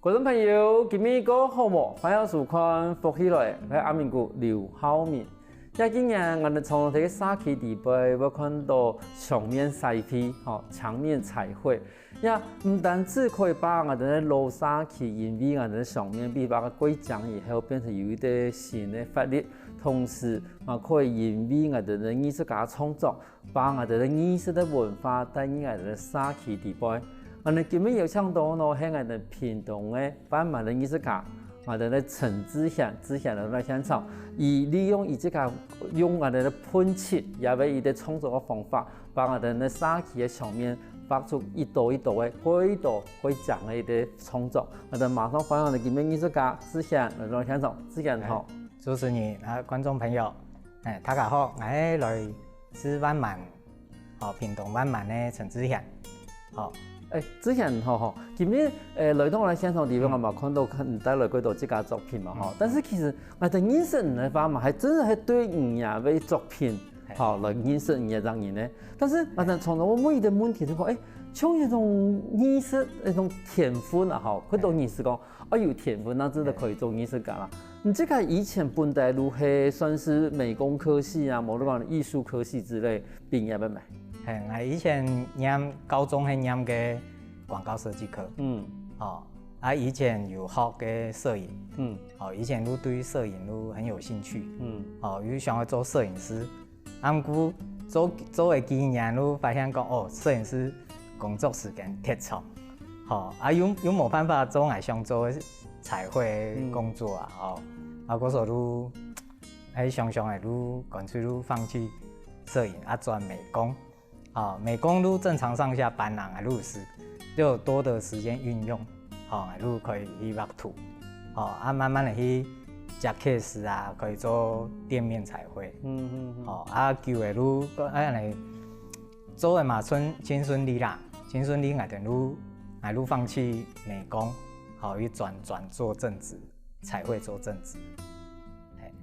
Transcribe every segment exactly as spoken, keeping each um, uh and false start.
觀眾朋友，今晡日過好無？歡迎收看《福氣來了》，𠊎係阿明哥劉浩明。這幾年，𠊎兜常常在社區裡背會看到牆面彩繪，吼，牆面彩繪。也毋單止可以把𠊎兜个老社區，因為𠊎兜个牆面被畫過靚以後，變成有一個新个活力，同時嘛可以因為𠊎兜个藝術家創作， 把𠊎兜个藝術个文化帶入𠊎兜个社區裡背。𠊎兜今晡日邀請到呢，係𠊎兜屏東个萬巒个藝術家，𠊎兜个陳志賢，志賢來到現場，佢利用佢自家用𠊎兜个噴漆，也係佢个創作个方法，把𠊎兜个社區个牆面畫出一朵一朵个，過一朵過靚个一個創作。𠊎兜馬上歡迎𠊎兜今晡日藝術家志賢來到現場，志賢好。主持人啊，觀眾朋友，哎，大家好，𠊎係來自萬巒，哦，屏東萬巒个陳志賢。好。哎，志賢，吼，吼，今晡日，呃，來到𠊎兜現場裡背，𠊎嘛看到你帶來幾多自家作品嘛，吼。但是其實𠊎兜認識你个話嘛，還真个係對你个作品，吼，來認識你个人呢。但是𠊎兜常常會問一個問題，就講，哎，像這種藝術，這種天分啊，吼，幾多人係講， 啊，有天分，該真个可以做藝術家啦。你自家以前本來就係算是美工科系啊，無論講藝術科系之類畢業个無？嘿，𠊎以前念高中係念个廣告設計科。嗯。哦，啊，以前有學个攝影。嗯。哦，以前就對攝影就很有興趣。嗯。哦，又想要做攝影師。 啊，毋過做，做个幾年，就發現講，哦，攝影師工作時間忒長，吼，啊，又，又無辦法做𠊎想做个彩繪个工作啊，吼，啊，故所就，哎，想想哎，就乾脆就放棄攝影啊，轉美工。 哦，美工就正常上下班啦，就有時，就有多的時間運用，哦，就可以去畫圖，哦，啊，慢慢的去接case啊，可以做店面彩繪，嗯嗯嗯，哦，啊，久了就，哎，恁樣做个嘛，順，真順利啦，真順利，𠊎等就，𠊎就放棄美工，好，去轉，轉做正職，彩繪做正職。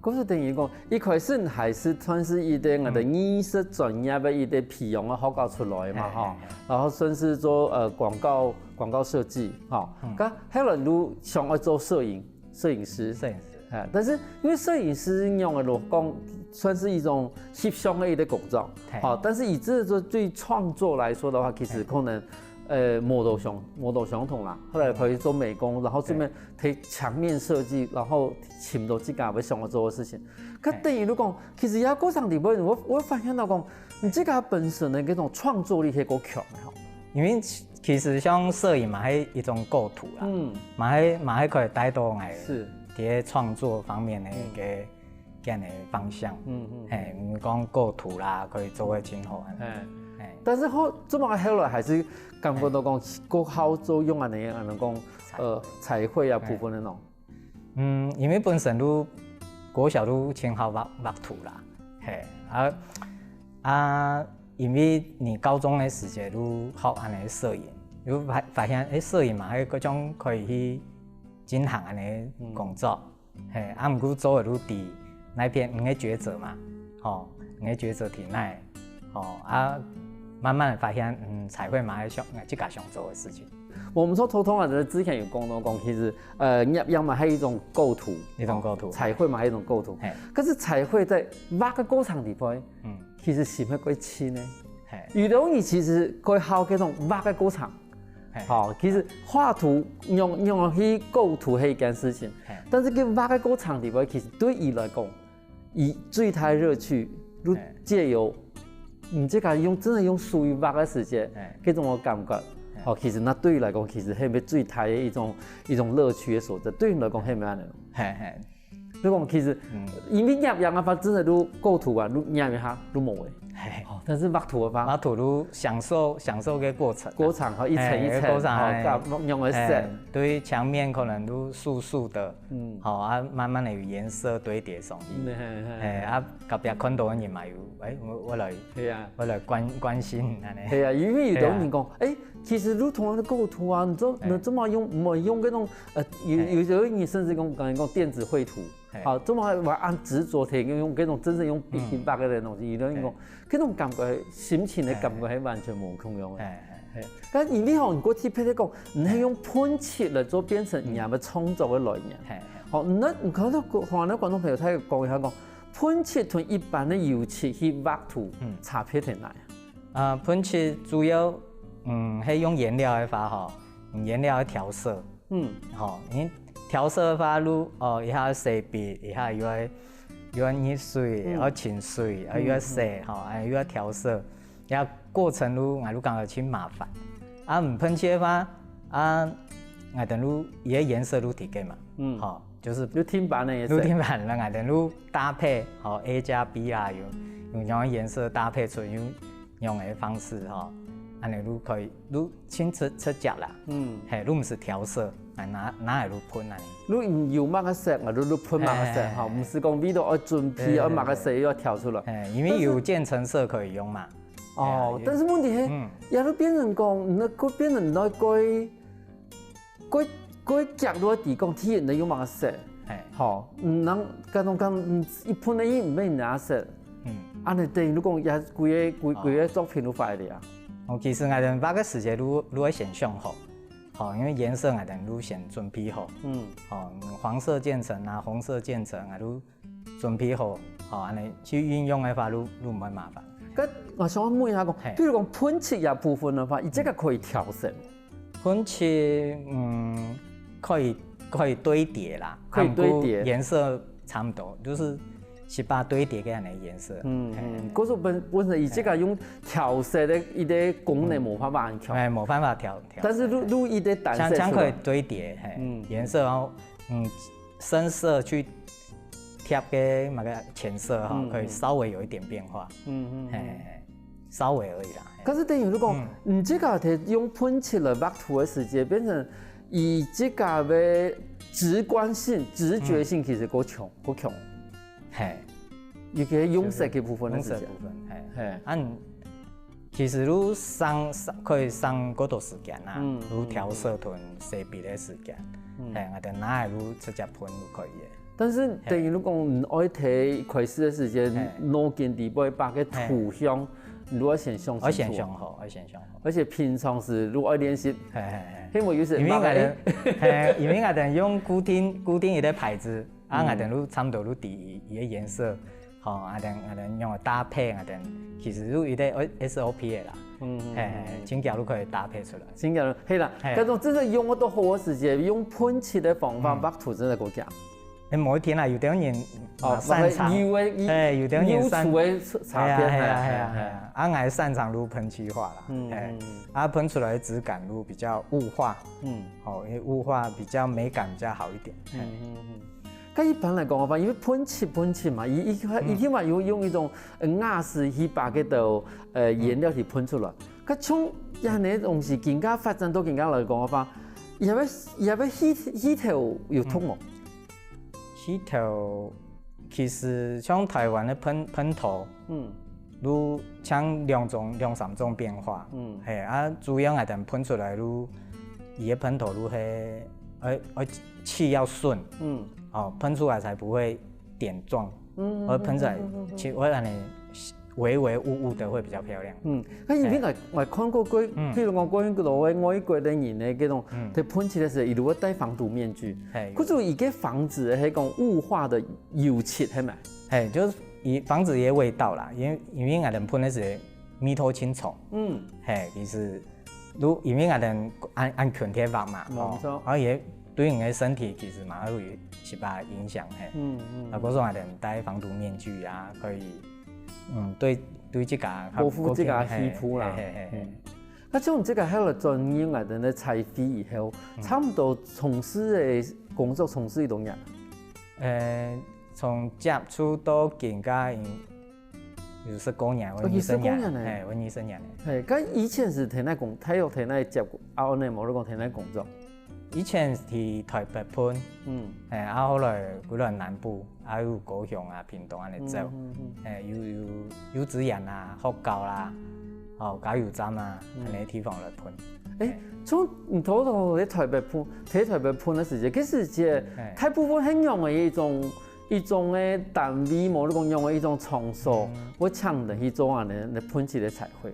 故所等於講，一開始你還係算係一個𠊎等藝術專業个一個培養个學校出來嘛，吼，然後算係做，呃，廣告，廣告設計，吼，該後來你想要做攝影，攝影師，攝影師，哎，但是因為攝影師用个來講，算係一種翕相个一個工作，吼，但是以這個對創作來說的話，其實可能，呃，無多相，無多相同啦。後來跑去做美工，然後順便 在牆面設計，然後尋到自家會想要做个事情。該等於就講，其實這過程裡背，𠊎，𠊎發現到講，你自家本身个該種創作力係較強个吼。因為其，其實像攝影嘛，係一種構圖啦，嗯，嘛係，嘛係可以帶到𠊎，是，在創作方面个一個，嗯，這樣个方向。嗯嗯，嘿，你講構圖啦，可以做个真好啊。嗯，嘿，但是後，做麼个後來還是感覺到講，較好做用恁樣，恁樣講， 呃，彩繪啊部分个喏。嗯，因為本身就國小就盡好畫，畫圖啦，嘿，啊，啊，因為你高中个時節就學恁樣攝影，就發，發現，誒，攝影嘛，還有各種可以去進行恁樣工作，嘿，啊，毋過做个就在該片，你个抉擇嘛，吼，你个抉擇在哪，吼，啊，慢慢地發現，嗯，彩繪嘛，係想，自家想做个事情。 𠊎等所頭頭啊，之前有講到講，其實，呃，攝影嘛，還有一種構圖，一種構圖，彩繪嘛，還有一種構圖。嘿。可是彩繪在畫个過程裡背，嗯，其實心會較靜个。嘿。有兜人其實較好該種畫个過程。嘿。吼，其實畫圖用，用去構圖係一件事情，嘿，但是佢畫个過程裡背，其實對佢來講， 佢最大樂趣，就，嘿，藉由你自家用，真的用手去畫个時節，嘿，該種个感覺，嘿，哦，其實該對佢來講，其實係最大个一種，一種樂趣个所在。對你來講，係毋係恁樣？嘿，嘿。就講其實，嗯，因為攝影个話，真的就構圖啊，就攝一下就無了。嘿。哦，但是畫圖个話，畫圖就享受，享受个過程啊。過程，吼，一層一層，嘿，過程，吼，嘿，用个色。嘿，對牆面可能就素素的， 嗯。吼，啊，慢慢地有顏色堆疊上去。嗯，嘿，嘿，嘿，嘿。啊，隔壁看到个人嘛有，誒，𠊎，𠊎來，係啊。𠊎來關，關心，恁樣。係啊，因為有兜人講，係啊，誒，其實你同樣个構圖啊，你做，嘿，你做麼用，毋用該種，呃，有，嘿，有兜人甚至講，講，講電子繪圖，嘿，好，做麼還恁執著，提用該種真正用筆去畫个東西，嗯，有兜人講，嘿，該種感覺，心情个感覺，嘿，係完全無共樣个。嘿，嘿。但因為吼，你過特別个講，你係用噴漆來做變成你个創作个來源。嘿，好，那你看到台灣个觀眾朋友，他有講一下講，噴漆同一般个油漆去畫圖，嗯差別在哪？啊，噴漆主要，嗯，係用顏料个話吼，嗯顏料个調色，嗯吼，你調色个話，你哦，一下洗筆，一下又愛又愛入水，嗯又愛清水，啊又愛洗，吼，啊又愛調色，這過程你，𠊎就感覺真麻煩。啊，毋噴漆个話，啊，𠊎等就，佢个顏色就提个嘛，嗯，吼，就是有定版个也是。就定版了，𠊎等就搭配，吼，A加B啦，有有用顏色搭配出有用个方式吼，恁樣就可以，就清出出角啦，嗯，嘿，就毋使調色，來拿拿來就噴啊。你有麼个色，𠊎就就噴麼个色，哎哈，毋使講為了愛準備，對對愛麼个色又要調出來。嘿，因為有漸層色可以用嘛。哦哎呀，但是問題係，嗯也就變成講，那个變成那个个个角落底講，天然个用麼个色，嘿，吼，嗯，人感覺講，嗯，一般个人毋會拿色，嗯，啊，你等於你講也規个規規个作品都壞了啊。哦，其實𠊎等畫个時節，你你愛先想好，吼，因為顏色𠊎等你先準備好，嗯，吼，黃色漸層啊，紅色漸層啊，你準備好，吼，恁樣去運用个話，你你毋會麻煩。該𠊎想問一下講嘿，比如講噴漆這部分个話，佢這个可以調色。噴漆，嗯，可以可以堆疊啦，可以堆疊啊，毋過顏色差不多，就是七八堆疊个恁樣顏色。嗯嘿嗯，可是本本身佢這个用調色个一个功能無法很強，哎，無辦法調調。但是如如一个單色像像可以出來，堆疊，嘿，嗯顏色然後嗯深色去貼个那个淺色哈，嗯可以稍微有一點變化，嗯嗯嗯。嘿嘿嘿，稍微而已啦。嘿可是等於如果嗯你這个係用噴漆來畫圖个時節，變成佢這个个直觀性、直覺性其實較強，較強。嘿，尤其係用色个部分个時節用色部，分，嘿。嘿，啊，你其實你省省可以省較多時間啦，嗯你調色同洗筆个時間，嗯嘿，𠊎等拿來你直接噴就可以了。但是等於如果你愛提開始个時節嘿，腦筋底背把个圖像，你愛先想清楚，我先想好，我先想好。而且平常時如果愛練習，嘿嘿嘿。因為有時因為𠊎慢慢等，嘿，因為𠊎等用固定固定一个牌子，啊，嗯𠊎等都差不多都知佢个顏色，吼，𠊎等𠊎等用个搭配，𠊎等其實就一个 S O P个啦，嗯嘿嘿，真巧都可以搭配出來。真个，係啦，嘿該種真正用得到好个時節，用噴漆个方法嗯畫圖真个較強。哎，無一定啦，有兜人哦，嘛擅長，有个哎，有兜人擅有圖个差別，係啊係啊係係啊，啊，𠊎擅長就噴漆畫啦，嗯哎嗯，啊，噴出來的質感就比較霧化，嗯哦，因為霧化比較美感比較好一點。嗯嗯嗯。該一般來講个話，因為噴漆噴漆嘛，一一一定嘛有用一種呃瓦斯去把个到呃顏料去噴出來。該像這樣个東西，更加發展到更加來講个話，也會也會氣氣頭有痛哦。氣頭其實像台灣个噴噴頭，嗯就像兩種兩三種變化，嗯嘿啊，主要𠊎等噴出來就，佢个噴頭就係，哎哎氣要順，嗯哦，噴出來才不會點狀，嗯而噴出來其實會讓你微微霧霧的會比較漂亮。嗯，該因為𠊎𠊎看過過，嗯譬如講過去个外國个人呢，該種嗯在噴漆个時候，佢都會戴防毒面具。嘿，可是佢个防止係講霧化个油漆，係咪？嘿，就是佢防止佢个味道啦，因為因為𠊎等噴个時味道真重，嗯嘿，其實如因為𠊎等按按群體畫嘛，沒錯哦，然後也對你个身體其實嘛會有一些影響，嘿。嗯嗯啊，故所𠊎等戴防毒面具啊，可以，嗯，對對自家保護自家个皮膚啦嘿嘿嘿。嗯。該像這个後來轉入來个彩繪以後，差不多從事个工作從事幾多年？呃，從接觸到今个有十過年，哦有二十年，有十過年呢嘿，有二十年了。嘿，該以前係在哪工，大約在哪接啊？安呢無你講在哪工作？以前在台北噴，嗯嘿，啊後來過來南部，啊有高雄啊、屏東恁樣走，嗯嗯嘿，有有幼稚園啊、學校啦、哦加油站啊，嗯恁樣地方來噴。誒，從你頭頭在台北噴，在台北噴个時節，該時節嘿大部分係仰个一種一種个單位，無你講仰个一種場所，會請人去做恁呢來噴漆个彩繪。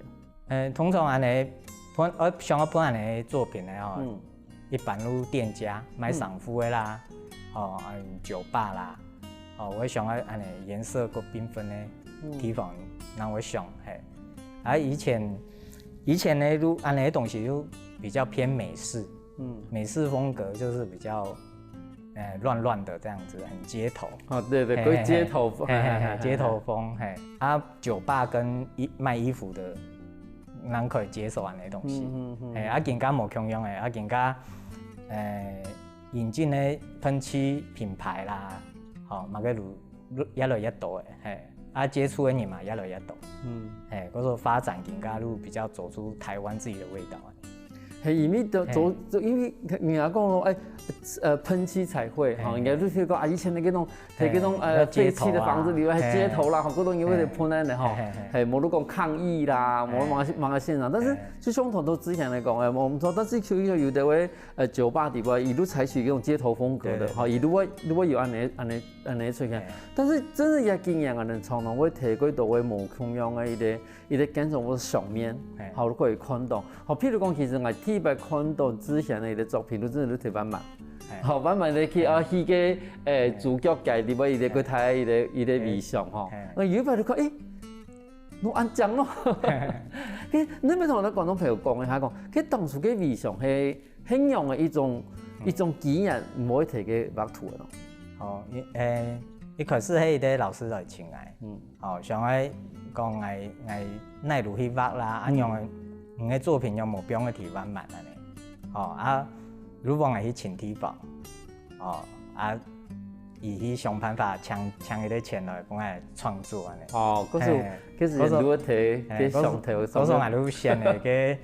呃，通常恁呢，分，呃，想要分恁樣个作品个吼，嗯。一般都店家賣衫褲个啦，嗯。哦，嗯，酒吧啦，哦，我想要恁樣顏色个缤纷个地方，嗯。让我想，嘿。啊，以前，以前呢，都恁樣个东西就比较偏美式，嗯。美式风格就是比较，呃，乱乱的这样子，很街头。哦，对对，嘿，过街头风，嘿，嘿，嘿，嘿，街头风，嘿。啊，酒吧跟衣，卖衣服的，人可以接受恁樣个东西。嗯，嗯，嗯。嘿，啊，更加無共樣个，啊，更加，呃，引进个喷漆品牌啦，吼，嘛个愈，愈，越來越多个，嘿，啊，接触个人嘛越來越多。嗯。嘿，或者说发展更加愈比较走出台湾自己的味道。 嘿，因為都，嘿。走，因為人家講咯，哎，呃，喷漆彩繪，哈，嘿。应该就是讲啊，以前的那种，嘿，在那种，呃，那街头啊。废弃的房子里面，还街头啦，嘿。好多东西会噴那的哈，嘿，嘿，嘿。嘿，无论讲抗议啦，嘿。无论个，无论个现场，但是嘿。就像头头之前来讲，哎，我们说，但是其实有的位，呃，酒吧底部，一路采取一种街头风格的，对，对，哈，一路会，一路会有安尼，安尼，安尼出现。嘿。但是真的要经验啊，人常常会提过多位无共样的一个 一个感受个上面，嘿。好，可以看到。好，譬如讲，其实我第一擺看到之前的一个作品，就真的是台灣漫。嘿。好，慢慢的去，嘿。啊，去个，诶，嘿。主角界里边一个，嘿。个大一个，一个微笑吼。嘿。那有一擺就看，诶，侬安讲咯。嘿。你，你没同我的观众朋友讲一下讲，其实当初个微笑，嘿， 很样的一种，嗯。一种经验，毋会提个畫圖的咯。哦，一，诶，一开始迄个老师来请来，嗯。哦，想要讲来，来哪路去畫啦，啊，嗯。样个，你个作品有无放个地方蛮安尼。哦，啊，如果来去请地方，哦，啊，伊去想办法请，请一个钱来，帮我创作安尼。哦，可是，嘿，可是可是，如果提，嘿，提上头，可是，可是，上头。俺都选个个，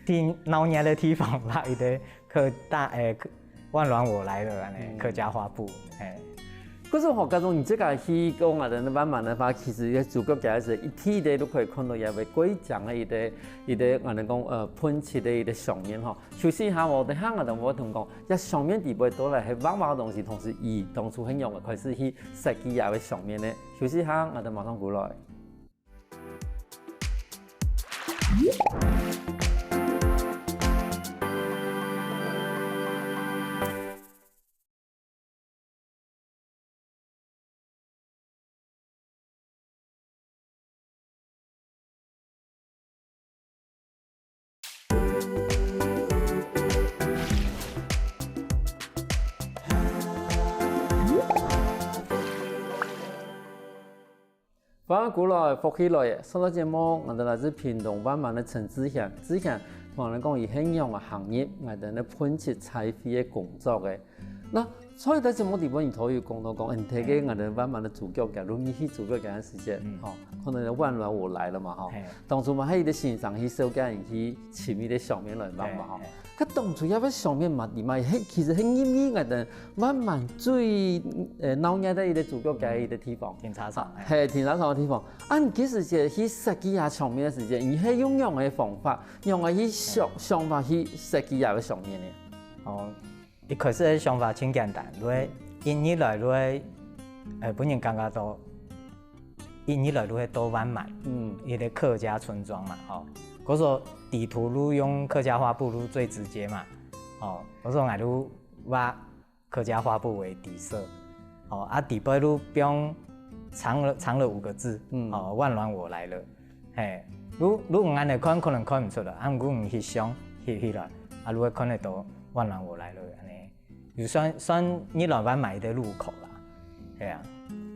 挺闹热的地方画一个 客大，诶，客，万峦我来了，安尼，嗯。客家花布，嘿。可是吼，假如你自家去讲啊，慢慢的话，其实个主角家是一体的，都可以看到也会过一张的一个，一个，俺们讲，呃，喷漆的一个上面吼。休息一下，我等下俺们会同讲，这上面底背到底是画么个东西，同时伊当初很用的开始去设计啊个上面呢。休息一下，俺们马上过来。 歡迎過來，福氣來了！上到節目，𠊎兜來自屏東萬巒个陳志賢，志賢同𠊎兜講佢係仰般行入𠊎兜个噴漆彩繪个工作个。那在這節目底背，你頭有講到講，嗯，這个𠊎兜萬巒个主角家，如果你去主角家个時節，嗯。吼，可能萬巒我來了嘛，吼。嘿。當初嘛，還有一个先生去紹介你去尋一个相片來畫嘛，吼。嘿，嘿。 該當初這个相片嘛，你嘛，係，其實係因為𠊎兜萬巒最，呃，鬧熱个一个主角个一个地方。停車場，啊，嘿。係，停車場个地方。啊，你其實係去設計這相片个時節，你係用仰个方法，仰个去想，嘿。想法去設計這个相片呢？哦，一開始个想法真簡單，就係一入來就係，呃，分人感覺到 一入來就係到萬巒，嗯。一个客家村莊嘛，吼。故所底圖就用客家花布就最直接嘛，吼。故所𠊎就畫客家花布為底色，吼，啊，底背就放藏了，藏了五個字，嗯。吼，萬巒我來了。嘿，就，就恁樣看可能看毋出來，啊，毋過你翕相，翕起來，啊，就會看得到萬巒我來了，恁樣。 就算，算入來萬巒个入口啦，係啊。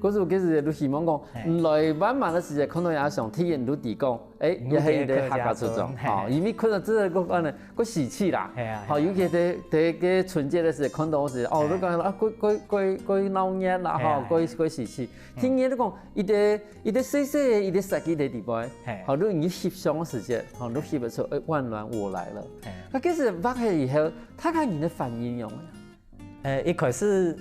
故所其實就希望講，嘿。你來萬巒个時節，看到這相，第一你就知講，誒，你就知這係一个客家村莊，客家村，嘿。吼，因為看到這个，个，恁樣，个喜氣啦，係啊，吼，係啊。尤其在，在个春節个時節，看到个時節，哦，嘿。就感覺啊，過，過，過，過鬧熱啦，係啊，吼，過，係啊。過喜氣。嗯。第二就講，一个 一个細細个一个設計个地方，嘿。吼，你翕相个時節，吼，你翕得出，誒，萬巒我來了。嘿。該其實畫好以後，大家人个反應仰般？呃，一開始，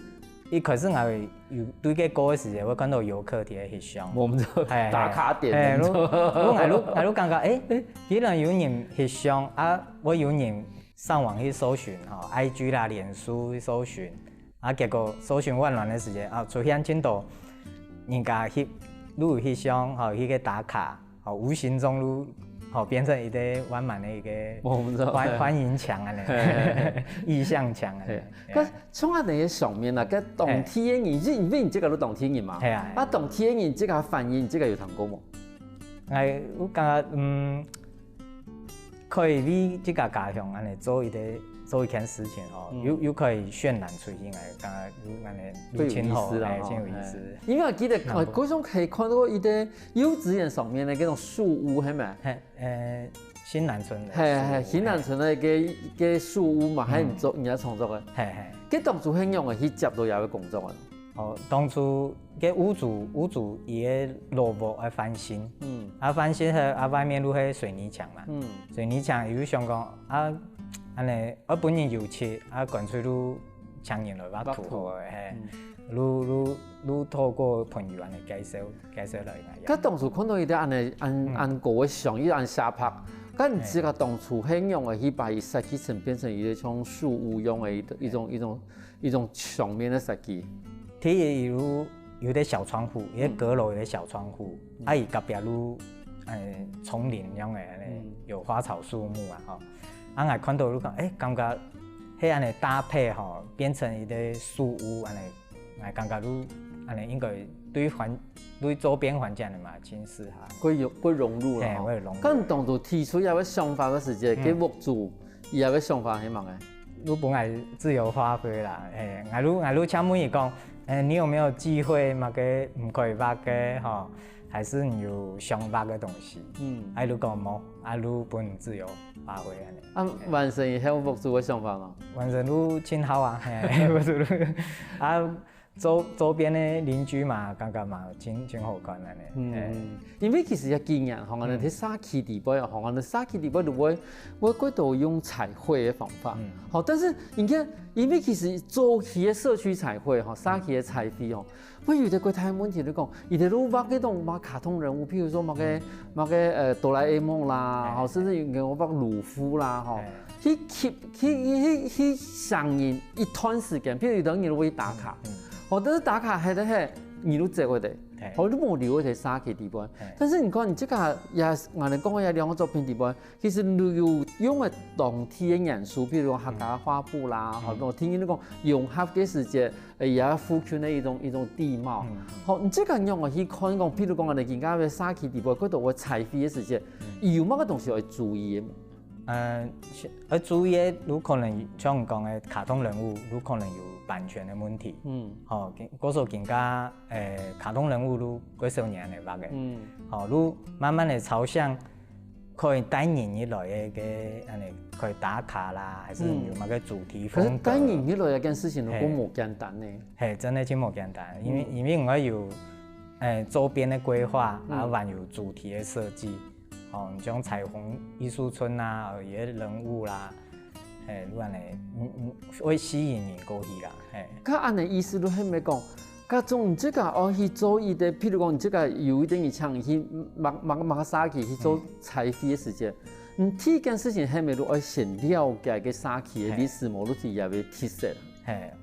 一開始𠊎有對該過个時節，𠊎看到遊客在該翕相。無毋著，嘿，打卡點，嘿，無毋著。𠊎，𠊎，𠊎就感覺，誒，誒，既然有人翕相，啊，𠊎有人上網去搜尋，吼，I G啦、臉書去搜尋， 啊，結果搜尋萬巒个時節，啊，出現真多人家翕，就有翕相，吼，去該打卡，吼，無形中就吼，變成一個完滿个一個歡歡迎牆恁仔，意象牆恁仔。該像恁仔个上面啊，該當地个人，因為你這個都當地人嘛，係啊，啊當地个人這個反應，這個有聽過無？哎，我感覺嗯，可以為自家家鄉恁仔做一個做一件事情哦，又又可以渲染出去，哎，感覺又恁仔又真好，哎，真有意思。因為我記得，呃，高雄可以看到一個 幼稚園上面个該種樹屋，係無？係，呃，新南村个，係係，新南村个該該樹屋嘛，還有做人家創作个。係係。該當初係仰仔去接到這個工作个？哦，當初該屋主屋主佢个老屋愛翻新，嗯，啊翻新後啊外面就係水泥牆嘛，嗯，水泥牆佢就想講啊，恁仔愛分人油漆啊，乾脆就請人來畫圖好了，係，就就就透過朋友恁仔介紹。 介紹來个。該當初看到佢兜恁仔恁恁高个相，佢恁寫白，該你自家當初係仰仔去把佢設計成變成一個像樹屋樣个一一種一種一種牆面个設計？第一有有個小窗戶，一個閣樓有個小窗戶，啊佢隔壁就誒叢林樣个，有花草樹木啊吼。啊𠊎看到就講，誒，感覺係恁仔搭配吼，變成一個樹屋恁仔。 𠊎感覺就恁仔應該對環對周邊環境嘛，真適合。會有會融入了吼。嘿，會融入。該你當初提出這個想法个時節，該屋主佢个想法係麼个？就分𠊎自由發揮啦，嘿，𠊎就𠊎就請問佢講，誒，你有沒有忌諱麼个毋可以畫个吼？還是你有想畫个東西？嗯，啊，佢就講無，啊，就分你自由發揮恁仔。啊，完成以後屋主个想法嘛？完成就盡好啊，嘿，屋主就啊。 周周邊个鄰居嘛，感覺嘛真真好看恁仔。嗯，因為其實這幾年吼，𠊎等在社區底背吼，𠊎等社區底背就會會過多用彩繪个方法。好，但是你看，因為其實早期个社區彩繪吼，社區个彩繪吼，會有一個大問題，就講，佢兜就畫該種畫卡通人物，譬如說畫个畫个呃哆啦A夢啦，吼，甚至有个畫魯夫啦，吼，去吸去去去吸引人一段時間，譬如有兜人會打卡。 哦，但是打卡係个係，你就走个，哦，你無留个在社區底背。但是你看，你這個也，𠊎等講个這兩個作品底背，其實你有用个當地个元素，譬如講客家畫布啦，吼，聽人講融合个時節，呃，也附近个一種一種地貌。好，你這個仰仔去看講，譬如講，𠊎等今个社區底背，過多个彩繪个時節，有麼个東西愛注意个？ 呃，愛注意个，有可能像你講个卡通人物，有可能有版權个問題。嗯，吼，故所今个，誒，卡通人物就過少年來畫个。嗯，吼，就慢慢个朝向可以帶人入來个，个恁仔可以打卡啦，還是有麼个主題風格？可是帶人入來這件事情，如果無簡單呢？嘿，真个真無簡單，因為因為你愛有，誒，周邊个規劃，啊，還有主題个設計。 哦，你像彩虹藝術村啊，有个人物啦，嘿，恁仔，嗯嗯，會吸引人過去啦，嘿。該恁仔意思就係毋係講，該種你自家愛去做一個，譬如講你自家有一個人請你去麼麼麼个社區去做彩繪个時節，你第一件事情係毋係就愛先了解該社區个歷史，無論係佢个特色。嘿，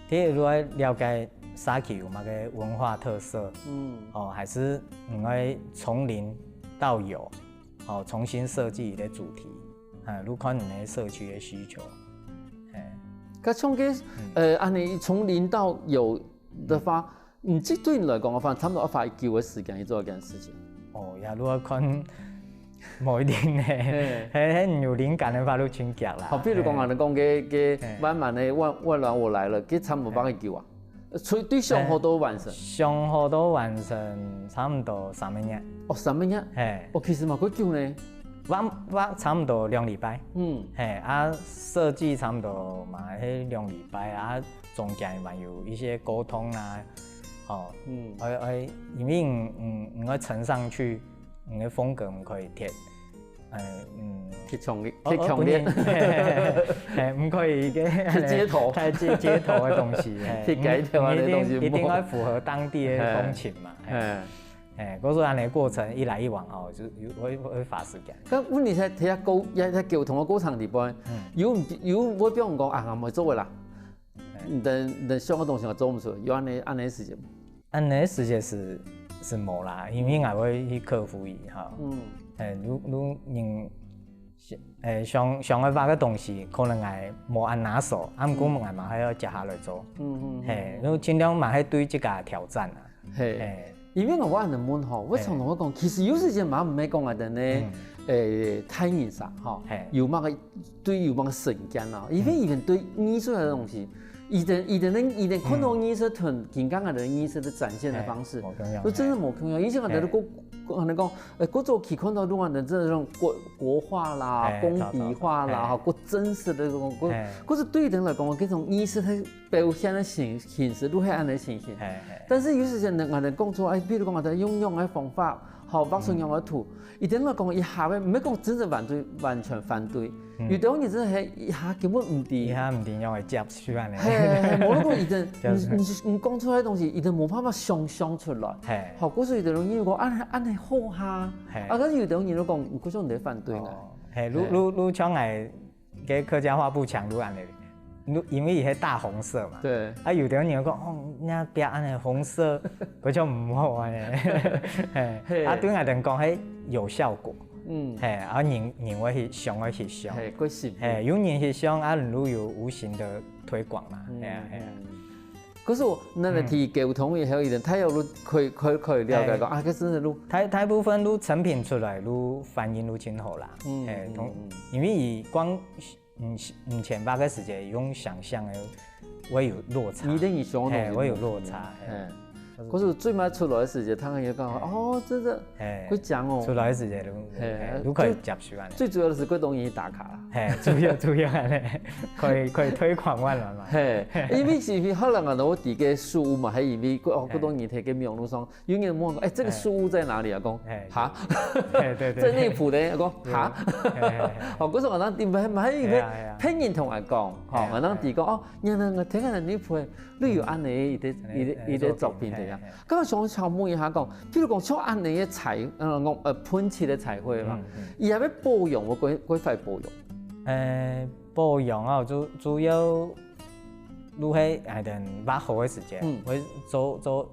第一就愛了解社區有麼个文化特色，嗯，哦，還是你愛從零到有。 哦，重新設計一個主題，啊，就看你个社區个需求。嘿。該像个，呃，恁仔從零到有个話，嗯，這對你來講个話，差不多愛花幾久个時間去做一件事情？哦，也就愛看，無一定呢。嘿，嘿，你有靈感个話，就真遽啦。好，比如講，嘿，恁仔講个个，嘿，慢慢个，萬萬巒我來了，該差不多花幾久啊？ 所以對想好到完成？想好到完成差不多三個月。哦，三個月？嘿。哦，其實嘛，幾久呢？畫畫差不多兩禮拜。嗯。嘿，啊，設計差不多嘛，係兩禮拜啊，中間還有一些溝通啊，吼，嗯，愛愛，因為你你你愛呈上去，你个風格毋可以貼。 誒，嗯，太強烈，哦，太強烈。哦，不能，嘿，嘿，嘿，嘿，毋可以个，太街頭。太街街頭个東西，嘿，太街頭个東西，一定一定愛符合當地个風情嘛，嘿。嘿。嘿，故所恁仔過程一來一往吼，就有會會花時間。但問題係，在溝也在溝通个過程裡背，嗯，有有會比如講啊，𠊎毋會做个啦，嗯，你等你等想个東西𠊎做毋出，有恁仔恁仔个時節無？ 恁仔个時節係係無啦，因為𠊎會去克服佢哈。嗯。誒，如如人，誒，想想愛畫个東西，可能𠊎無恁拿手，啊毋過𠊎嘛還愛接下來做。嗯嗯。嘿，就盡量嘛係對自家挑戰啊。嘿。嘿。因為𠊎恁樣問吼，𠊎常常會講，其實有時間嘛毋係講𠊎等呢，誒，大人啥吼，有麼个對有麼个成見啊，因為佢等對藝術个東西，佢等佢等呢佢等看到藝術同今天个藝術个展現个方式，就真的無共樣。以前𠊎等都過，可能講，誒，過早期看到都還這種國國畫啦、工筆畫啦，哈，過真實个這種，過，可是對佢等來講，這種藝術个表現个形形式，都係恁樣个情形。但是有時間呢，𠊎等講出，誒，比如講𠊎等用用个方法，好，畫出用个圖，佢等來講一下个，毋係講真的反對，完全反對。有兜人真的係一下根本毋知。一下毋知仰會接受恁樣。嘿，嘿，嘿，無論講佢等，你你你講出來个東西，佢等無辦法想像出來。嘿。好，故所有兜人認為講，恁恁樣好哈。嘿。啊，但是有兜人都講，你故所你在反對呢。哦，嘿，如如如像𠊎个客家畫布牆都恁樣，如因為佢係大紅色嘛。對。啊，有兜人講，哦，那邊恁樣紅色，不就毋好恁樣。嘿，嘿。啊，對𠊎等講，嘿，有效果。 嗯。嘿，啊人人會去想，會去想。嘿，過心。嘿，有人去想，啊你就有無形的推廣嘛。嗯，嘿啊，嘿啊。嗯。可是𠊎，那个提溝通以後，一定大家都可以可以可以了解講，嘿，啊，這真的都，大大部分都成品出來，都反應都真好啦。嗯，嘿，同，嗯，嗯。因為佢光，嗯，嗯，前八个時間用想象的，會有落差。你等於想的東西，嘿，會有落差，嘿。嗯。 可是最尾出來个時節，佢等又講，哦，這个，嘿，會講哦。出來个時節都，嘿，嘿，都可以接受恁樣。最主要个係過容易打卡啦。嘿，主要主要恁樣，可以可以推廣萬巒嘛。嘿，因為是因為後來𠊎等知个書屋嘛，還因為過哦，過多年在个網路上，有人問講，哎，這个書屋在哪裡啊？講，嘿，哈，嘿，對對，在內埔的，講，哈，嘿嘿嘿，哦，可是𠊎等知，還還有个，嘿啊嘿啊，別人同𠊎講，吼，嘿啊，𠊎等知講，哦，原來𠊎聽个內埔， 你有恁樣一个一个一个作品个呀。嘿，嘿。剛剛想請問一下講，譬如講像恁樣个彩，呃，講，呃，噴漆个彩繪嘛，嗯，嗯。佢還愛保養，有幾幾快保養？呃，保養啊，主主要就係𠊎等畫好个時間，嗯。會做做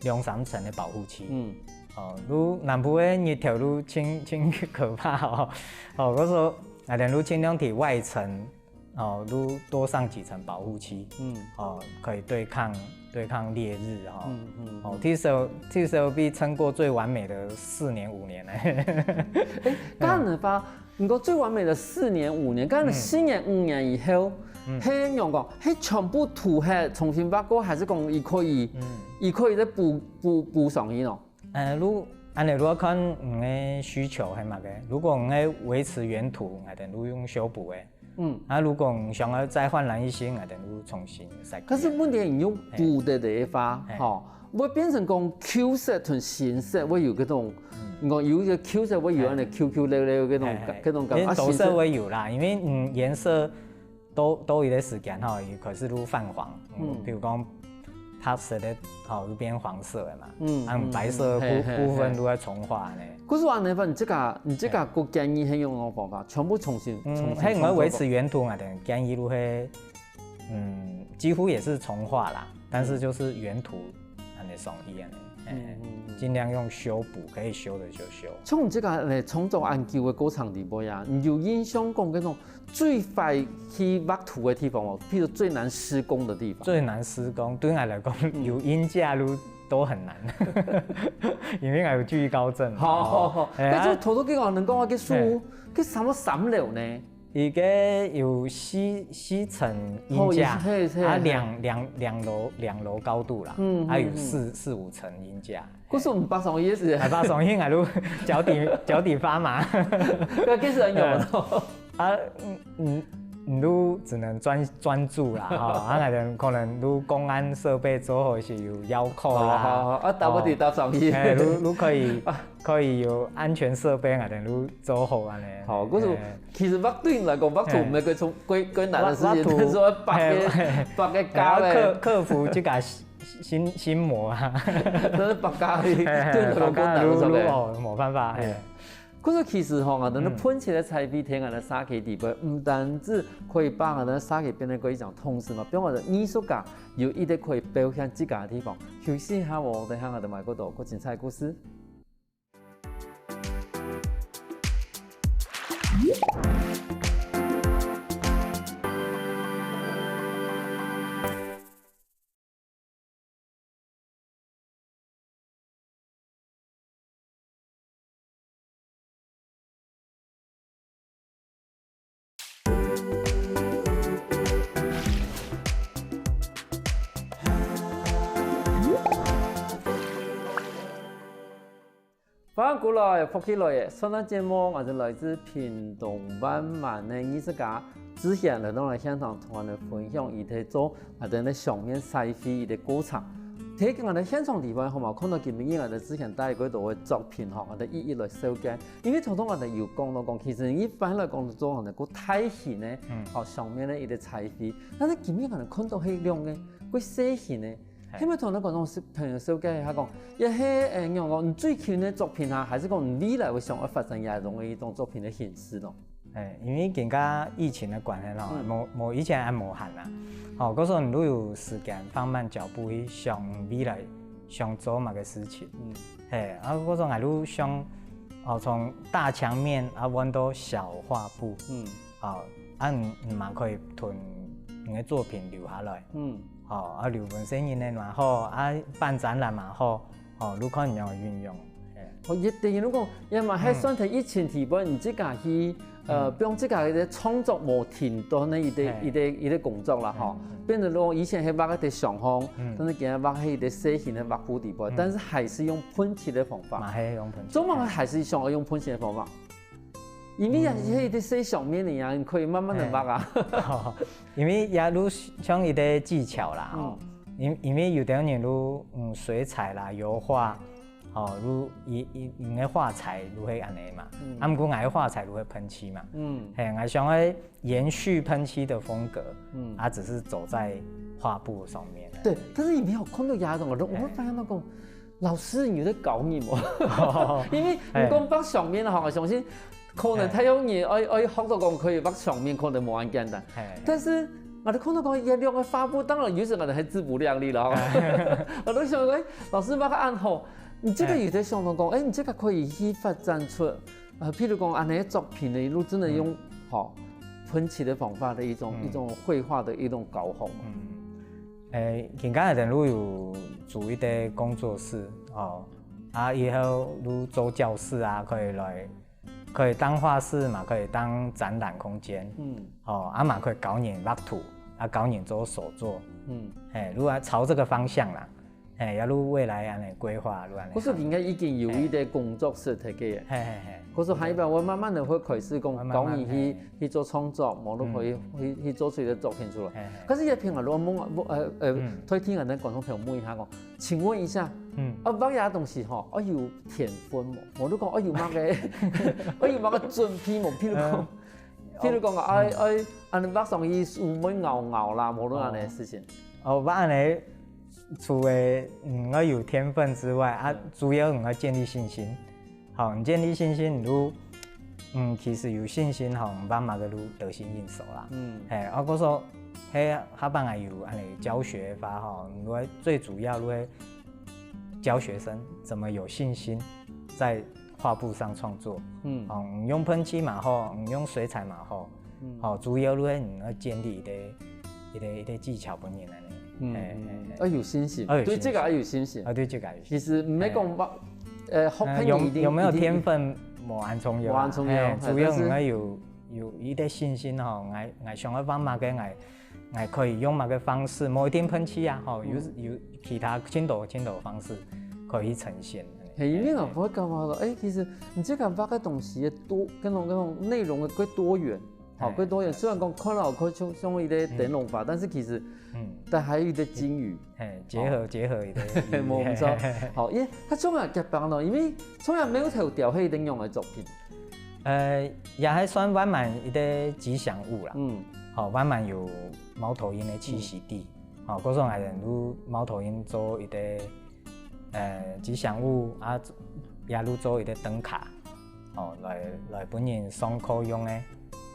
兩三層个保護漆。嗯。哦，就南部个日頭就真真可怕哦。哦，𠊎說𠊎等就盡量在外層 哦，就多上幾層保護漆，嗯。哦，可以對抗對抗烈日哈。嗯嗯，哦，嗯。至少至少比撐過最完美的四年五年呢。哎，這樣的話，你說最完美的四年五年，這樣的四年五年以後，嗯。係仰講，係全部塗忒重新畫過，還是講佢可以，嗯。佢可以再補補補上去呢？ 呃，就恁樣就愛看你个需求係麼个。如果你愛維持原圖，𠊎等就用修補个。嗯。啊，如果你想要再煥然一新，𠊎等就重新設計。可是問題，你用補个个話，嘿。吼，會變成講舊色同新色會有這種，嗯。你講有一个舊色會有恁樣QQ溜溜這種，嘿嘿，這種感覺。啊，因為走色會有啦，新色，因為，嗯，顏色 到到一个時間吼，佢開始就泛黃，嗯，嗯。比如講白色个吼，就變黃色个嘛，嗯，啊，嗯，白色个部，嗯，嘿，嘿，部分就會重畫呢。嘿。可是恁樣，你這个你這个个建議係用哪種方法？全部重新，嗯，重新創作吧。係，𠊎維持原圖啊，等建議就係，嗯，幾乎也是重畫啦，但是就是原圖恁樣上去恁樣，嘿，嗯，嗯，嗯。盡量用修補，可以修的就修。像你這个呢，創作恁久个過程裡背啊，你有印象講這種 最快去畫圖个地方哦，譬如最難施工个地方。最難施工，對𠊎來講，嗯。有鷹架就都很難，因為𠊎有懼高症嘛。好好好，哎呀。該就偷偷講，能講啊，該樹，嘿。該什麼三樓呢？佢个有四四層鷹架，哦，也是，嘿，嘿，啊，嘿。兩兩兩樓兩樓高度啦，嗯，還有四，嗯，嗯。四五層鷹架。 可是毋會發燒个意思。哎，發燒應該就腳底腳底發麻。該其實很有咯。啊，嗯嗯，你就只能專專注啦，吼，啊，可能可能就公安設備做好一些有腰扣啦，哦，啊，打不底打上去。哎，就就可以可以有安全設備啊，等就做好安尼。好，可是哎。其實畫對你來講，畫圖哎。毋係个從个个難个事情，畫畫圖，但是愛畫个哎，畫个架咧。哎，要克克服這个 心心魔啊。真係白家去，嘿嘿，對老公打不出來。白家擼擼哦，無辦法，嘿。嘿。可是其實吼，𠊎等个噴漆个彩繪，天然个社區裡背，毋單止可以把𠊎等个社區變得過一種通識嘛，變𠊎等藝術家有一個可以表現自家个地方。休息一下哦，等下𠊎等還有過多過精彩个故事。歡迎過來，福氣來了！上段節目，𠊎兜來自屏東萬巒个藝術家志賢來到𠊎現場同𠊎兜分享佢在做𠊎兜个相面彩繪佢个過程。在𠊎兜現場地方，好無，看到今晡日𠊎兜志賢帶幾多个作品吼，𠊎兜一一來紹介。因為頭頭𠊎兜有講到講，其實一般來講做𠊎兜過大型个，嗯，吼，相面个一個彩繪，但是今晡日𠊎兜看到係兩個過細型个， 係。係毋係同𠊎兜觀眾朋友紹介一下講，這係，呃，仰講，你最近个作品啊，還係講你未來會想要發展這種个一種作品个形式咯？欸，因為今下疫情个關係咯，嗯。無，無以前恁無閒啦。吼，故所你都有時間放慢腳步去想未來想做麼个事情。嗯。係，啊，故所𠊎都想，哦，從大牆面啊換到小畫布。嗯。哦，啊，你，你嘛可以同你个作品留下來。嗯。 吼，啊，留分細人仔嘛好，啊，辦展覽嘛好，吼，你看你仰運用。係。哦，一定，如果，也嘛，還算在疫情底背，你自家去，呃，嗯。放自家个創作無停頓个一個，係。一個，一個工作啦，吼。嗯，嗯。變成講以前係畫一個想像，嗯。但是今下畫係一個細型个畫布底背，嗯。但是還是用噴漆个方法。嘛係用噴漆。做麼个還是想要用噴漆个方法？因為啊，嗯。係一個細相面个呀，你可以慢慢个畫啊。係。哦， 因為也都像一個技巧啦，吼。嗯。因，因為有兜人都，嗯，水彩啦、油畫，吼，都一，一，你个畫材都會恁樣嘛。嗯。啊，毋過𠊎个畫材都會噴漆嘛。嗯。係，𠊎想要延續噴漆的風格，嗯。啊，只是走在畫布上面而已。對，但是你沒有看到這種，我會發現那種 老師，你有在搞你無？因為你講畫相面吼，𠊎相信可能大多人愛，愛學到講可以畫相面，可能無恁簡單。係。但是𠊎兜看到講，這兩個畫布，當然有時𠊎兜還自不量力了吼。𠊎兜想講，欸，老師畫个恁好，你這個有在想到講，欸，你這個可以去發展出，呃，譬如講，恁樣个作品呢，如果真的用，嗯。吼，噴漆的方法的一種，嗯。一種繪畫的一種搞法嘛。嗯。 欸，今下𠊎兜都有組一個工作室，哦，啊，以後都做教室啊，可以來，可以當畫室嘛，可以當展覽空間，嗯。哦，啊嘛可以教人畫圖，啊，教人做手作，嗯。係，都愛朝這個方向啦，係，也都未來恁樣規劃，都恁樣。故所應該已經有一個工作室在該。係，係，係。故所下一擺𠊎慢慢个會開始講，慢慢，教人去，係。 去做創作，無就可以，嗯。去，去做出一個作品出來。係，係。可是這片啊，𠊎問，問，呃，呃，嗯。代替𠊎兜觀眾朋友問一下講，請問一下，嗯。啊，畫這東西吼，愛有天分無？無就講愛有麼个，愛有麼个準備無？譬如講，嗯。譬如講，哦。愛，愛，恁樣畫上去手會咬咬啦，無就恁樣个事情。哦，畫恁樣，除了，嗯，愛有天分之外，啊，嗯。主要你愛建立信心。 吼，你建立信心，你就，嗯，其實有信心吼，你畫麼个就得心應手啦。嗯。係，啊，故所，係，下擺𠊎有恁樣教學法吼，你會最主要就會教學生怎麼有信心在畫布上創作。嗯。哦，你用噴漆嘛好，你用水彩嘛好， 嗯。吼，主要就係你愛建立一個，一個，一個技巧分人恁樣。嗯，係，嗯，係，係。愛有信心，愛有信心。對這個愛有信心。啊，對這個愛有信心。其實毋係講，係。呃，學朋友一定，呃，有，有沒有一定天分，無恁重要啊。無恁重要，係，主要你愛有，但是有一個信心吼，𠊎，𠊎想要畫麼个，𠊎，𠊎可以用麼个方式，無一定噴漆啊，吼，有，嗯。有其他盡多，盡多方式可以呈現。係，因為𠊎會感覺到，欸，其實你這個畫个東西多，那種，那種內容的過多元， 吼，係。過多元，雖然講看了看像，像一個燈籠花，嗯。但是其實，嗯。但還有一個金魚。係，結合，吼。結合一個。無錯。好，因為佢像這樣講咯，因為像這貓頭鳥係一個仰般个作品？呃，也還算萬巒一個吉祥物啦。嗯。吼，萬巒有貓頭鷹个棲息地。嗯。吼，故所𠊎兜就貓頭鷹做一個 呃，吉祥物啊，也就做一個燈卡，哦，來，來分人上課用个，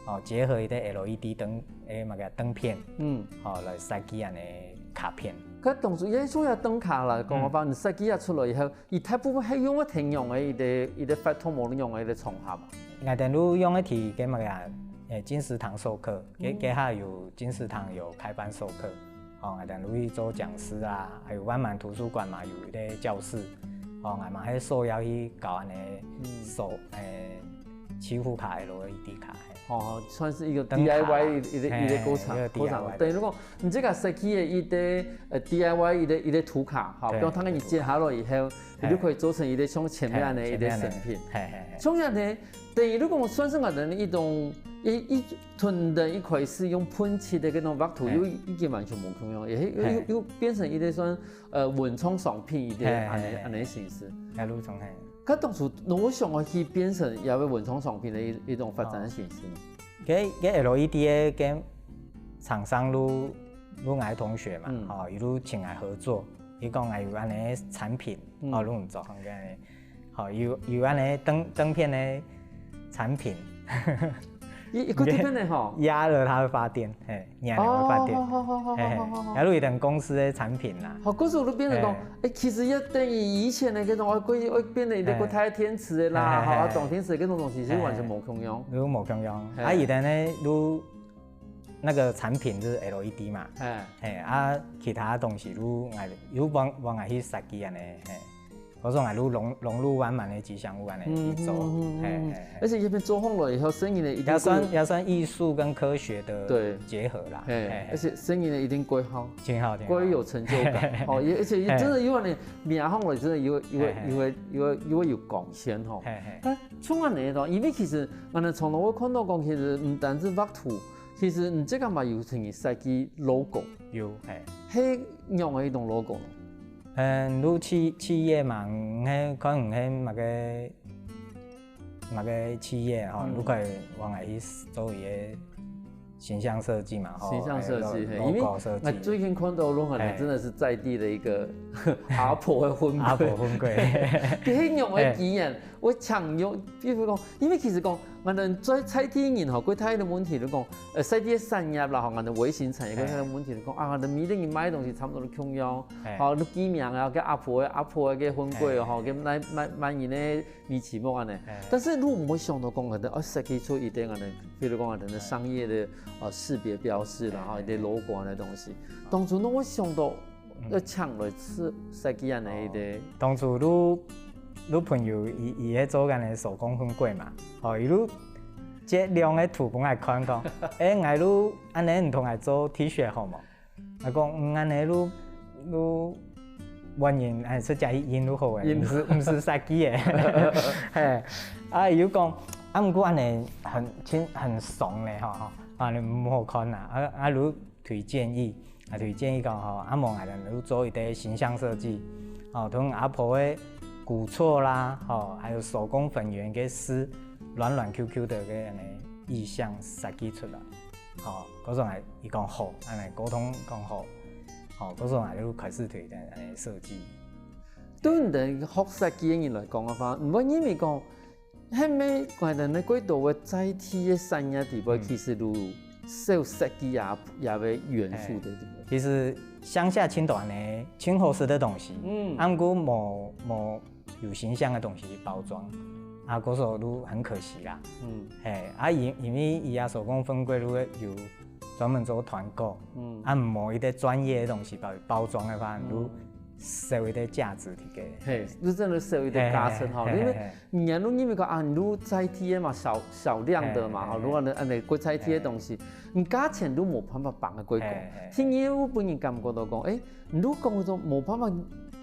哦，結合一個L E D燈，誒，麼个燈片，嗯。哦，來設計恁樣卡片。該當初這種个燈卡來講个話，嗯。你設計啊出來以後，佢大部分係用个同樣个一個，一個活動無同樣个一個場合嘛。𠊎兜就用个係該麼个啊，誒，金石堂授課，該，嗯。該下有金石堂有開班授課。 哦，𠊎兜就去做講師啊，還有萬巒圖書館嘛，有一個教室。哦，𠊎嘛係受邀去教恁樣，嗯。手，誒，七戶卡LED卡，係。哦，算係一個等卡啦。DIY一個，一個，係，一個過程，一個過程。DIY。等於講，你這個設計个一個，呃，DIY一個，一個圖卡，吼，係，比如佢个你接下來以後，係，你就可以做成一個像前面个一個成品。係，前面个，係，係，係。像恁呢，等於講算係𠊎等一種，一，一，從一開始用噴漆个該種畫圖，係，又已經完全無共樣，也又，係，又，又變成一個算，呃，文創商品一個係，恁呢，係，係，恁呢形式。係，路程，係。 該當初，𠊎想愛去變成這個文創商品个一，一種發展个形式呢？該，該LED个，該廠商就，就𠊎同學嘛，嗯。吼，佢就請𠊎合作，佢講𠊎有恁呢產品，嗯。吼，就毋做，吼，該，吼，有，有恁呢燈，燈片个產品。一，一個燈片个吼？壓了它會發電，係。 你還會發電。哦，好，好，好，好，係，係，好，好，好。也有一等公司个產品啦。好，故所就變成講，係。欸，其實也等於以前个該種，哦，過，哦，變成一個，係。過大電池个啦，係，係，吼，係。裝電池个該種東西，其實完全無共樣。係，係。就無共樣。係。啊，以前呢，就那個產品就是LED嘛。係。係，啊，其他東西就，哎，就幫，幫𠊎去設計恁呢，係。 故所𠊎就融，融入萬巒个吉祥物恁呢去做。嗯，嗯，嗯，嗯。係，係，係。而且這片做好了以後，生意呢，一定會，也算，也算藝術跟科學的，對。結合啦。係，係，係。而且生意呢，一定過好，真好，真好。過有成就感。係，係，係。哦，也，而且真的有恁呢，名好了，真的有，有，係，係。有，有，有，有貢獻吼。係，係。但像恁呢咯，因為其實，𠊎等從來會看到講，其實毋單止畫圖，其實你這個嘛有成立設計logo。有，係。係仰般个一種logo呢？ 嗯，就企，企業嘛，你係看你係麼个，麼个企業吼，嗯。就可以往下去做一個形象設計嘛，吼，形象設計，還有lo，嘿，因為logo設計。𠊎最近看到个，嘿。真的是在地的一個阿婆个分櫃。阿婆分櫃。佢係仰般个經驗，嘿。𠊎常用，比如講，因為其實講，𠊎等在在地人吼，最大个問題就講，呃，在地个產業啦，吼，𠊎等微型產業，嘿。最大个問題就講，啊，𠊎等每個人賣个東西差不多都共樣，嘿。吼，都記名啊，該阿婆个，阿婆个分櫃吼，嘿。該賣，賣，賣人个 米奇莫安呢。哎。但是你毋會想到講，可能，哦，設計出一點可能，比如講，可能商業的，呃，識別標識啦，哎，吼，一些logo个東西。哎。當初你會想到，嗯。愛請來設，設計恁呢一個。哦。當初就，就朋友佢，佢係做恁呢手工分櫃嘛，吼，佢就這兩個圖分𠊎看講，哎，𠊎就恁呢你同𠊎做T恤好無？ 𠊎講，嗯，恁呢就，就換人，哎，出家去印就好誒，印。毋使，毋使設計誒。嘿，啊，佢就講，啊，毋過恁呢很，很，很慫咧，吼，吼，啊，你毋好看啊，啊，啊，就推薦佢，啊，推薦佢講，吼，啊，無𠊎等就做一個形象設計，吼，同阿婆个古厝啦，吼，還有手工粉圓个絲，軟軟Q Q的个恁呢意象設計出來。 吼，故所𠊎，佢講好，恁呢溝通講好，吼，故所𠊎就開始推展恁呢設計。對你等學設計个人來講个話，毋會認為講，係毋係𠊎等个過多个在地个產業底背，嗯。其實就少設計也，也个元素在底背。其實鄉下盡多恁呢，盡好食个東西，嗯。啊，毋過無，無 有形象个東西去包裝，啊，故所就很可惜啦。嗯。嘿，啊，因，因為佢个手工分櫃就有專門做團購，嗯。啊，無一個專業个東西包，包裝个話，嗯。就少一個價值个。嘿，就真的少一個價值吼，嘿，嘿，嘿，因為嘿，嘿。人家就認為講啊，你就在地个嘛，少，少量的嘛，嘿，吼，嘿，如果恁呢，恁呢，過在地个東西，嘿。你價錢就無辦法放个過高。嘿，嘿，嘿。第二，𠊎本人感覺到講，誒， 你就講說無辦法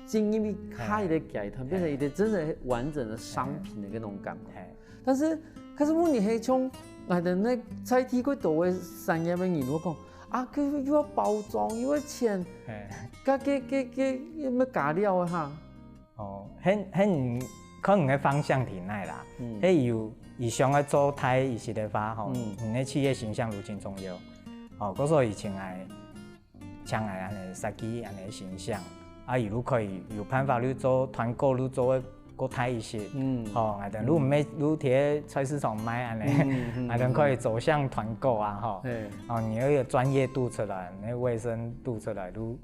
進入去下一個階段，嘿。變成一個真正完整的商品的那種感覺。嘿。但是，可是問題係像，𠊎等該在地過多个產業个人，𠊎講，啊，佢又愛包裝，又愛錢，嘿。該，該，該，該，有無加料个哈？哦，很，很，可能个方向在哪啦。嗯。係有，佢想愛做大一些个話，吼，嗯。你个企業形象就真重要。哦，故所以前𠊎 像𠊎恁呢設計恁呢形象，啊，佢就可以有辦法，你做團購，你做个過大一些。嗯。吼，𠊎等，嗯。你毋係，你佇菜市場賣恁呢，嗯，嗯，𠊎等可以走向團購啊，吼。嘿。哦，你有一個專業度出來，你衛生度出來，你，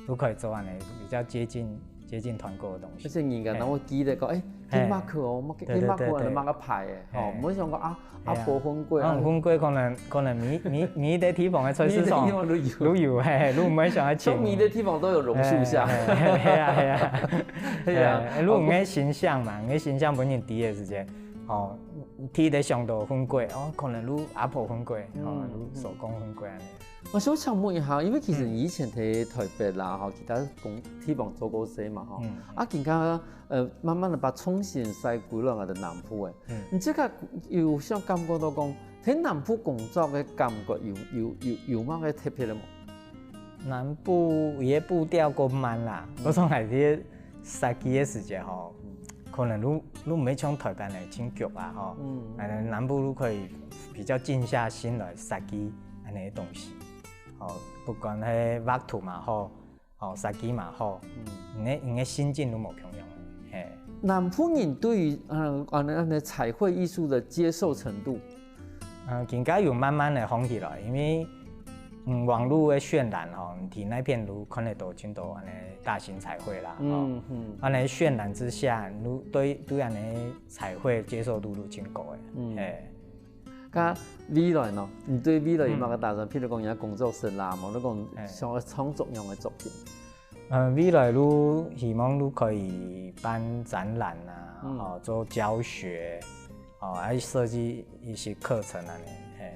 你可以做恁呢比較接近，接近團購个東西。而且人家，嘿。人會記得講，誒， 嘿。該mark哦，mark，對，對，該mark哦，對，對。該mark个牌誒，吼，嘿。毋會想講啊，嘿啊。啊，無分過啊。啊，分過可能，可能每，每，每一個地方个菜市場每一個地方都有。都有，嘿，嘿，你毋會想愛請。像每一個地方都有榕樹下。嘿，嘿，嘿啊，嘿啊。嘿啊。嘿，你个形象嘛，你个形象分人知个時節，吼，第一个想到粉粿，哦，可能就阿婆粉粿，吼，嗯，就手工粉粿恁樣。我想請問一下，因為其實你以前在台北啦，吼，其他公地方做過事嘛，吼，嗯。啊，今下呃，慢慢个把重心徙歸來𠊎等南部誒。嗯。你這个有想感覺到講，在南部工作个感覺有有有有麼个特別个無？南部佢个步調較慢啦，嗯。我想係這設計个時節吼，嗯。可能你你毋會像台北个真急啊吼，嗯。啊南部你可以比較靜下心來設計恁樣个東西，吼，不管係畫圖嘛吼， 哦，設計嘛好，嗯。你个你个心境都無共樣，嘿。南部人對於嗯恁樣恁樣彩繪藝術的接受程度，嗯，更加有慢慢的紅起來，因為嗯網络的渲染吼，你在那片都看得到真多恁樣大型彩繪啦，吼，嗯嗯，恁樣渲染之下，你對對恁樣彩繪接受度都真高誒，嗯，嘿。 該未來呢？你對未來有麼个打算？嗯。譬如講，你个工作室啦，無你講想要創作樣个作品？呃，未來就希望就可以辦展覽啊，嗯。哦，做教學，哦，還設計一些課程啊，嘿，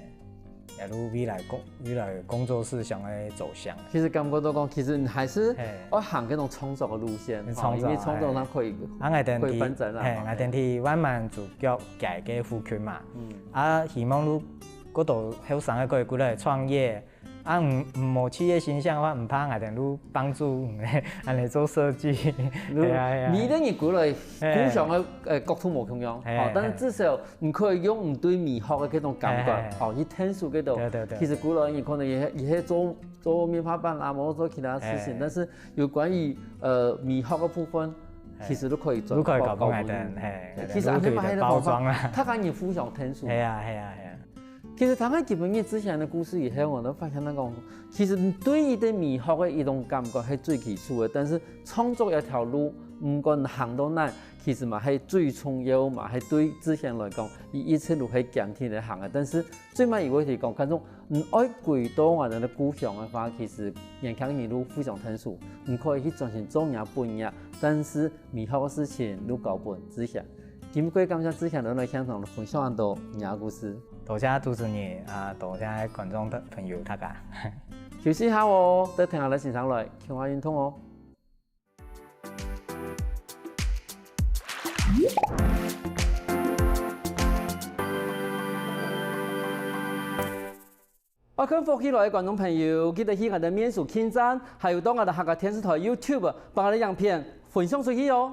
也就未來工未來工作室想要走向。其實感覺到講，其實你還是嘿。愛行該種創作个路線，創作，哦，因為創作它可以，嘿。啊，𠊎等可以辦展覽嘛，嘿，𠊎等在萬巒主角界个附近嘛，嗯。 啊，希望你過多後生个可以過來創業。啊，毋毋無企業形象个話，毋怕，𠊎等就幫助你，恁樣做設計。你係啊係啊。每個人過來，嘿。故鄉个呃角度無共樣，嘿，哦，但是嘿。至少你可以用你對美學个這種感覺，嘿嘿嘿。哦，去探索這種。對對對。其實過來你可能也也係做做棉花棒啦，或者做其他事情，嘿。但是有關於呃美學个部分，嘿。其實都可以轉，都可以搞搞分𠊎等，嘿，其實恁樣嘛，還有包裝啊。大家人互相探索。係啊係啊係啊。 其實聽了今晡日志賢个故事以後，𠊎就發現到講，其實對於對美學个一種感覺係最基礎个，但是創作一條路，毋管行到哪，其實嘛係最重要嘛，係對志賢來講，佢一直都係堅定个行个。但是最尾一個係講，看重你愛歸到𠊎等个故鄉个話，其實年輕人都互相探索，你可以去專心做你本業，但是美學个事情都交分志賢。 今晡日感謝志賢來現場分享恁多你个故事。多謝主持人啊，多謝觀眾朋友大家。休息一下哦，等聽下來欣賞來，共下運動哦。愛看福氣來个觀眾朋友，記得去𠊎等面書網站，還有到𠊎等客家電視台YouTube，幫𠊎等影片分享出去哦。